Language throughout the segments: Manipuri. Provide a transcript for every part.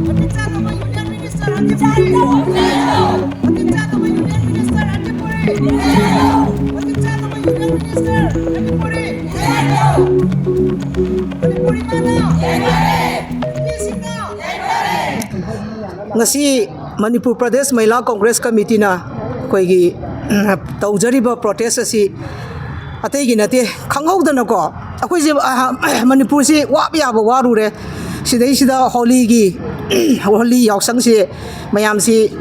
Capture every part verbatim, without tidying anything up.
ꯃꯇꯤꯛ ꯆꯥꯗꯕ Union Minister ꯍꯟꯗꯛ ꯄꯨꯔꯤ! ꯃꯇꯤꯛ ꯆꯥꯗꯕ Union Minister ꯍꯟꯗꯛ ꯄꯨꯔꯤ! ꯃꯇꯤꯛ ꯆꯥꯗꯕ Union Minister ꯍꯟꯗꯛ ꯄꯨꯔꯤ! ꯃꯅꯤꯄꯨꯔꯤ ꯃꯥꯅ! ꯅꯨꯄꯤꯁꯤꯡꯅ! ꯉꯁꯤ ꯃꯅꯤꯄꯨꯔ ꯄ꯭ꯔꯗꯦꯁ ꯃꯍꯤꯂꯥ ꯀꯣꯡꯒ꯭ꯔꯦꯁ ꯀꯃꯤꯇꯤꯅ ꯑꯩꯈꯣꯏꯒꯤ ꯇꯧꯖꯔꯤꯕ ꯄ꯭ꯔꯣꯇꯦꯁ ꯑꯁꯤ ꯑꯇꯩꯒꯤ ꯅꯠꯇꯦ, ꯈꯪꯍꯧꯗꯅꯀꯣ ꯑꯩꯈꯣꯏꯁꯦ, ꯑ, ꯃꯅꯤꯄꯨꯔꯁꯤ ꯋꯥꯕ ꯌꯥꯕ ꯋꯥꯔꯨꯔꯦ꯫ ꯁꯤꯗꯩꯁꯤꯗ ꯍꯣꯂꯤꯒꯤ ꯍꯣꯂꯤ ꯌꯥꯎꯁꯪꯁꯤ ꯃꯌꯥꯝꯁꯤ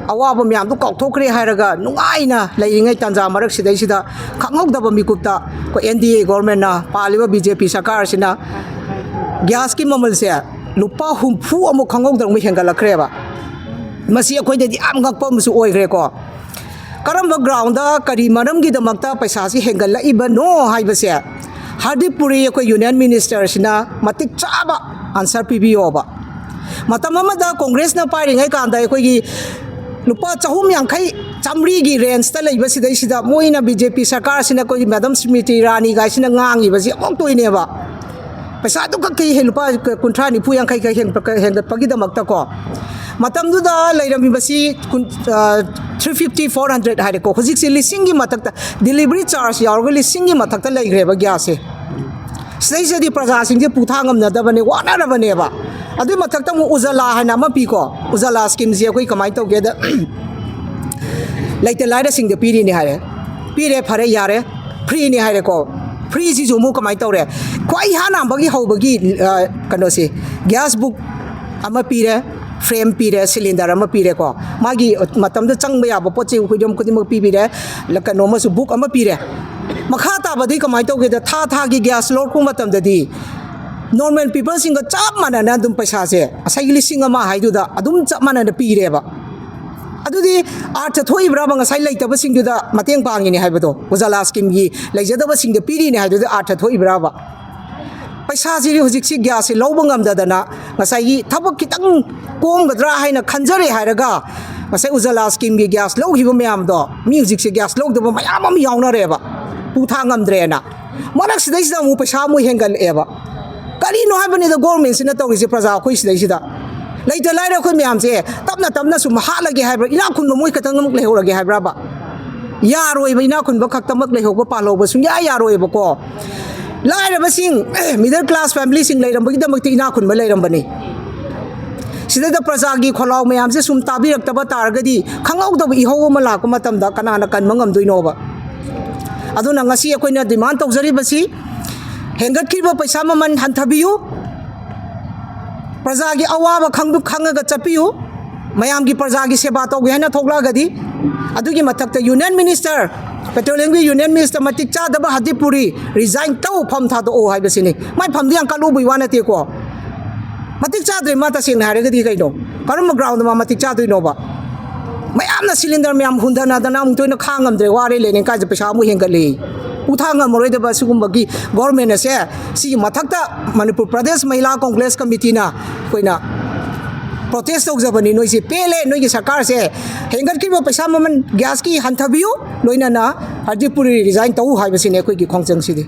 ꯑꯋꯥꯕ ꯃꯌꯥꯝꯗꯨ ꯀꯥꯎꯊꯣꯛꯈ꯭ꯔꯦ ꯍꯥꯏꯔꯒ ꯅꯨꯡꯉꯥꯏꯅ ꯂꯩꯔꯤꯉꯩ ꯇꯥꯟꯖꯥ ꯃꯔꯛꯁꯤꯗꯩꯁꯤꯗ ꯈꯪꯍꯧꯗꯕ ꯃꯤꯀꯨꯞꯇ ꯑꯩꯈꯣꯏ N D A ꯒꯣꯔꯃꯦꯟꯅ ꯄꯥꯜꯂꯤꯕ B J P ꯁꯔꯀꯥꯔꯁꯤꯅ ꯒ꯭ꯌꯥꯁꯀꯤ ꯃꯃꯜꯁꯦ ꯂꯨꯄꯥ ꯍꯨꯝꯐꯨ ꯑꯃꯨꯛ ꯈꯪꯍꯧꯗꯅ ꯑꯃꯨꯛ ꯍꯦꯟꯒꯠꯂꯛꯈ꯭ꯔꯦꯕ꯫ ꯃꯁꯤ ꯑꯩꯈꯣꯏꯗꯗꯤ ꯌꯥꯝ ꯉꯛꯄ ꯑꯃꯁꯨ ꯑꯣꯏꯈ꯭ꯔꯦꯀꯣ꯫ ꯀꯔꯝꯕ ꯒ꯭ꯔꯥꯎꯟꯗ ꯀꯔꯤ ꯃꯔꯝꯒꯤꯗꯃꯛꯇ ꯄꯩꯁꯥꯁꯤ ꯍꯦꯟꯒꯠꯂꯛꯏꯕꯅꯣ ꯍꯥꯏꯕꯁꯦ ꯍꯔꯗꯤꯞ ꯄꯨꯔꯤ ꯑꯩꯈꯣꯏ ꯌꯨꯅꯤꯌꯟ ꯃꯤꯅꯤꯁꯇꯔꯁꯤꯅ ꯃꯇꯤꯛ ꯆꯥꯕ ꯑꯟꯁꯔ ꯄꯤꯕꯤꯌꯣꯕ꯫ ꯃꯇꯝ ꯑꯃꯗ ꯀꯣꯡꯒ꯭ꯔꯦꯁꯅ ꯄꯥꯏꯔꯤꯉꯩ ꯀꯥꯟꯗ ꯑꯩꯈꯣꯏꯒꯤ ꯂꯨꯄꯥ ꯆꯍꯨꯝ ꯌꯥꯡꯈꯩ ꯆꯥꯝꯃꯔꯤꯒꯤ ꯔꯦꯟꯖꯇ ꯂꯩꯕ ꯁꯤꯗꯩꯁꯤꯗ ꯃꯣꯏꯅ B J P ꯁꯔꯀꯥꯔꯁꯤꯅ ꯑꯩꯈꯣꯏꯒꯤ ꯃꯦꯗꯝ ꯁ꯭ꯃ꯭ꯔꯤꯇꯤ ꯏꯔꯥꯅꯤ ꯒꯥꯏꯁꯤꯅ ꯉꯥꯡꯉꯤꯕꯁꯤ ꯑꯃꯨꯛꯇꯣꯏꯅꯦꯕ꯫ ꯄꯩꯁꯥꯗꯨ ꯈꯛꯀꯤ ꯍꯦ-, ꯂꯨꯄꯥ ꯀꯨꯟꯊ꯭ꯔꯥ, ꯅꯤꯐꯨ, ꯌꯥꯡꯈꯩ ꯈꯛ ꯍꯦꯟ-, ꯍꯦꯟꯒꯠꯄꯒꯤꯗꯃꯛꯇꯀꯣ꯫ ꯃꯇꯝꯗꯨꯗ ꯂꯩꯔꯝꯃꯤꯕꯁꯤ ꯀꯨꯟ-, ꯑ, three fifty, four hundred ꯍꯥꯏꯔꯦꯀꯣ꯫ ꯍꯧꯖꯤꯛꯁꯦ ꯂꯤꯁꯤꯡꯒꯤ ꯃꯊꯛꯇ, delivery charge ꯌꯥꯎꯔꯒ ꯂꯤꯁꯤꯡꯒꯤ ꯃꯊꯛꯇ ꯂꯩꯈ꯭ꯔꯦꯕ ꯒ꯭ꯌꯥꯁꯁꯦ꯫ ꯁꯤꯗꯩꯁꯤꯗꯗꯤ ꯄ꯭ꯔꯖꯥꯁꯤꯡꯁꯦ ꯄꯨ ꯊꯥ ꯉꯝꯅꯗꯕꯅꯦ, ꯋꯥꯅꯔꯕꯅꯦꯕ꯫ ꯑꯗꯨꯏ ꯃꯊꯛꯇ ꯑꯃꯨꯛ ꯎꯖꯥꯂꯥ ꯍꯥꯏꯅ ꯑꯃ ꯄꯤꯀꯣ꯫ ꯎꯖꯥꯂꯥ ꯁ꯭ꯀꯤꯝꯁꯦ ꯑꯩꯈꯣꯏ ꯀꯃꯥꯏꯅ ꯇꯧꯒꯦꯗ, ꯂꯩꯇ ꯂꯥꯏꯔꯁꯤꯡꯗ ꯄꯤꯔꯤꯅꯤ ꯍꯥꯏꯔꯦ꯫ ꯄꯤꯔꯦ, ꯐꯔꯦ, ꯌꯥꯔꯦ꯫ ꯐ꯭ꯔꯤꯅꯤ ꯍꯥꯏꯔꯦꯀꯣ꯫ ꯐ꯭ꯔꯤꯁꯤꯁꯨ ꯑꯃꯨꯛ ꯀꯃꯥꯏꯅ ꯇꯧꯔꯦ? ꯈ꯭ꯋꯥꯏ ꯏꯍꯥꯟ ꯍꯥꯟꯕꯒꯤ ꯍꯧꯕꯒꯤ, ꯑ, ꯀꯩꯅꯣꯁꯤ, ꯒ꯭ꯌꯥꯁ ꯕꯨꯛ ꯑꯃ ꯄꯤꯔꯦ, ꯐ꯭ꯔꯦꯝ ꯄꯤꯔꯦ, ꯁꯤꯂꯤꯟꯗꯔ ꯑꯃ ꯄꯤꯔꯦꯀꯣ꯫ ꯃꯥꯒꯤ ꯃꯇꯝꯗ ꯆꯪꯕ ꯌꯥꯕ ꯄꯣꯠ ꯆꯩ ꯍꯤꯔꯝ ꯈꯨꯗꯤꯡꯃꯛ ꯄꯤꯕꯤꯔꯦ꯫ ꯂ-, ꯀꯩꯅꯣ ꯑꯃꯁꯨ, ꯕꯨꯛ ꯑꯃ ꯄꯤꯔꯦ꯫ ꯃꯈꯥ ꯇꯥꯕꯗꯤ ꯀꯃꯥꯏꯅ ꯇꯧꯒꯦꯗ, ꯊꯥ ꯊꯥꯒꯤ ꯒ꯭ꯌꯥꯁ ꯂꯧꯔꯛꯄ ꯃꯇꯝꯗꯗꯤ ꯅꯣꯔꯃꯦꯜ ꯄꯤꯄꯜꯁꯤꯡꯒ ꯆꯞ ꯃꯥꯟꯅꯅ ꯑꯗꯨꯝ ꯄꯩꯁꯥꯁꯦ, ꯉꯁꯥꯏꯒꯤ ꯂꯤꯁꯤꯡ ꯑꯃ ꯍꯥꯏꯗꯨꯗ ꯑꯗꯨꯝ ꯆꯞ ꯃꯥꯟꯅꯅ ꯄꯤꯔꯦꯕ꯫ ꯑꯗꯨꯗꯤ ꯑꯥꯔꯊ ꯊꯣꯛꯏꯕ꯭ꯔꯕ ꯉꯁꯥꯏ ꯂꯩꯇꯕꯁꯤꯡꯗꯨꯗ ꯃꯇꯦꯡ ꯄꯥꯡꯉꯤꯅꯦ ꯍꯥꯏꯕꯗꯣ, ꯎꯖꯥꯂꯥ ꯁ꯭ꯀꯤꯝꯒꯤ ꯂꯩꯖꯗꯕꯁꯤꯡꯗ ꯄꯤꯔꯤꯅꯦ ꯍꯥꯏꯗꯨꯗꯤ ꯑꯥꯔꯊ ꯊꯣꯛꯏꯕ꯭ꯔꯕ? ꯄꯩꯁꯥꯁꯤꯗꯤ ꯍꯧꯖꯤꯛꯁꯤ ꯒ꯭ꯌꯥꯁꯁꯤ ꯂꯧꯕ ꯉꯝꯗꯗꯅ ꯉꯁꯥꯏꯒꯤ ꯊꯕꯛ ꯈꯤꯇꯪ ꯀꯣꯝꯒꯗ꯭ꯔꯥ ꯍꯥꯏꯅ ꯈꯟꯖꯔꯦ ꯍꯥꯏꯔꯒ ꯉꯁꯥꯏ ꯎꯖꯥꯂꯥ ꯁ꯭ꯀꯤꯝꯒꯤ ꯒ꯭ꯌꯥꯁ ꯂꯧꯈꯤꯕ ꯃꯌꯥꯝꯗꯣ ꯃꯤ ꯍꯧꯖꯤꯛꯁꯦ ꯒ꯭ꯌꯥꯁ ꯂꯧꯗꯕ ꯃꯌꯥꯝ ꯑꯃ ꯌꯥꯎꯅꯔꯦꯕ, ꯄꯨ ꯊꯥ ꯉꯝꯗ꯭ꯔꯦꯅ꯫ ꯃꯔꯛꯁꯤꯗꯩꯁꯤꯗ ꯑꯃꯨꯛ ꯄꯩꯁꯥ ꯑꯃꯨꯛ ꯍꯦꯟꯒꯠꯂꯛꯑꯦꯕ꯫ ꯀꯔꯤꯅꯣ ꯍꯥꯏꯕꯅꯤꯗ ꯒꯣꯔꯃꯦꯟꯁꯤꯅ ꯇꯧꯔꯤꯁꯦ ꯄ꯭ꯔꯖꯥ ꯑꯩꯈꯣꯏ ꯁꯤꯗꯩꯁꯤꯗ? ꯂꯩꯇ ꯂꯥꯏꯔ ꯑꯩꯈꯣꯏ ꯃꯌꯥꯝꯁꯦ ꯇꯞꯅ ꯇꯞꯅ ꯁꯨꯝ ꯍꯥꯠꯂꯒꯦ ꯍꯥꯏꯕ꯭ꯔꯥ? ꯏꯅꯥꯛ ꯈꯨꯟꯕ ꯃꯣꯏ ꯈꯛꯇꯪꯃꯛ ꯂꯩꯍꯧꯔꯒꯦ ꯍꯥꯏꯕ꯭ꯔꯕ? ꯌꯥꯔꯣꯏꯕ, ꯏꯅꯥꯛ ꯈꯨꯟꯕ ꯈꯛꯇꯃꯛ ꯂꯩꯍꯧꯕ ꯄꯥꯜꯍꯧꯕ ꯁꯨꯡꯌꯥ ꯌꯥꯔꯣꯏꯕꯀꯣ꯫ ꯂꯥꯏꯔꯕꯁꯤꯡ, middle class familyꯁꯤꯡ ꯂꯩꯔꯝꯕꯒꯤꯗꯃꯛꯇ ꯏꯅꯥꯛ ꯈꯨꯟꯕ ꯂꯩꯔꯝꯕꯅꯤ꯫ ꯁꯤꯗꯩꯗ ꯄ꯭ꯔꯖꯥꯒꯤ ꯈꯣꯜꯂꯥꯎ ꯃꯌꯥꯝꯁꯦ ꯁꯨꯝ ꯇꯥꯕꯤꯔꯛꯇꯕ ꯇꯥꯔꯒꯗꯤ, ꯈꯪꯍꯧꯗꯕ ꯏꯍꯧ ꯑꯃ ꯂꯥꯛꯄ ꯃꯇꯝꯗ ꯀꯅꯥꯅ ꯀꯟꯕ ꯉꯝꯗꯣꯏꯅꯣꯕ? ꯑꯗꯨꯅ ꯉꯁꯤ ꯑꯩꯈꯣꯏꯅ demand ꯇꯧꯖꯔꯤꯕꯁꯤ, ꯍꯦꯟꯒꯠꯈꯤꯕ ꯄꯩꯁꯥ ꯃꯃꯜ ꯍꯟꯊꯕꯤꯌꯨ, ꯄ꯭ꯔꯖꯥꯒꯤ ꯑꯋꯥꯕ ꯈꯪꯕ-, ꯈꯪꯉꯒ ꯆꯠꯄꯤꯌꯨ꯫ ꯃꯌꯥꯝꯒꯤ ꯄ꯭ꯔꯖꯥꯒꯤ ꯁꯦꯕꯥ ꯇꯧꯒꯦ ꯍꯥꯏꯅ ꯊꯣꯛꯂꯛꯑꯒꯗꯤ, ꯑꯗꯨꯒꯤ ꯃꯊꯛꯇ Union Minister, petroleumꯒꯤ Union Minister ꯃꯇꯤꯛ ꯆꯥꯗꯕ ꯍꯔꯗꯤꯞ ꯄꯨꯔꯤ resign ꯇꯧ, ꯐꯝ ꯊꯥꯗꯣꯛꯑꯣ ꯍꯥꯏꯕꯁꯤꯅꯤ꯫ ꯃꯥꯏ ꯐꯝꯗꯤ ꯌꯥꯝ ꯀꯠꯂꯨꯕꯒꯤ ꯋꯥ ꯅꯠꯇꯦꯀꯣ꯫ ꯃꯇꯤꯛ ꯆꯥꯗ꯭ꯔꯦ ꯃꯥ, ꯇꯁꯦꯡꯅ ꯍꯥꯏꯔꯒꯗꯤ ꯀꯩꯅꯣ? ꯀꯔꯝꯕ groundꯗ ꯃꯥ ꯃꯇꯤꯛ ꯆꯥꯗꯣꯏꯅꯣꯕ? ꯃꯌꯥꯝꯅ cylinder ꯃꯌꯥꯝ ꯍꯨꯟꯊꯅꯗꯅ ꯑꯃꯨꯛ ꯇꯣꯏꯅ ꯈꯥꯡ ꯉꯝꯗ꯭ꯔꯦ, ꯋꯥꯔꯦ, ꯂꯦꯅꯤꯡ ꯀꯥꯏꯁꯦ ꯄꯩꯁꯥ ꯑꯃꯨꯛ ꯍꯦꯟꯒꯠꯂꯦ꯫ ꯄꯨꯊꯥꯡ ꯉꯝꯃꯔꯣꯏꯗꯕ ꯁꯤꯒꯨꯝꯕꯒꯤ government ꯑꯁꯦ, ꯁꯤꯒꯤ ꯃꯊꯛꯇ ꯃꯅꯤꯄꯨꯔ ꯄ꯭ꯔꯗꯦꯁ ꯃꯍꯤꯂꯥ ꯀꯣꯡꯒ꯭ꯔꯦꯁ ꯀꯃꯤꯇꯤꯅ ꯑꯩꯈꯣꯏꯅ protest ꯇꯧꯖꯕꯅꯤ꯫ ꯅꯣꯏꯁꯦ ꯄꯦꯜꯂꯦ, ꯅꯣꯏꯒꯤ ꯁꯔꯀꯥꯔꯁꯦ꯫ ꯍꯦꯟꯒꯠꯈꯤꯕ ꯄꯩꯁꯥ ꯃꯃꯜ gasꯀꯤ ꯍꯟꯊꯕꯤꯌꯨ, ꯂꯣꯏꯅꯅ ꯍꯔꯗꯤꯞ ꯄꯨꯔꯤ resign ꯇꯧ ꯍꯥꯏꯕꯁꯤꯅꯤ ꯑꯩꯈꯣꯏꯒꯤ ꯈꯣꯡꯖꯪꯁꯤꯗꯤ꯫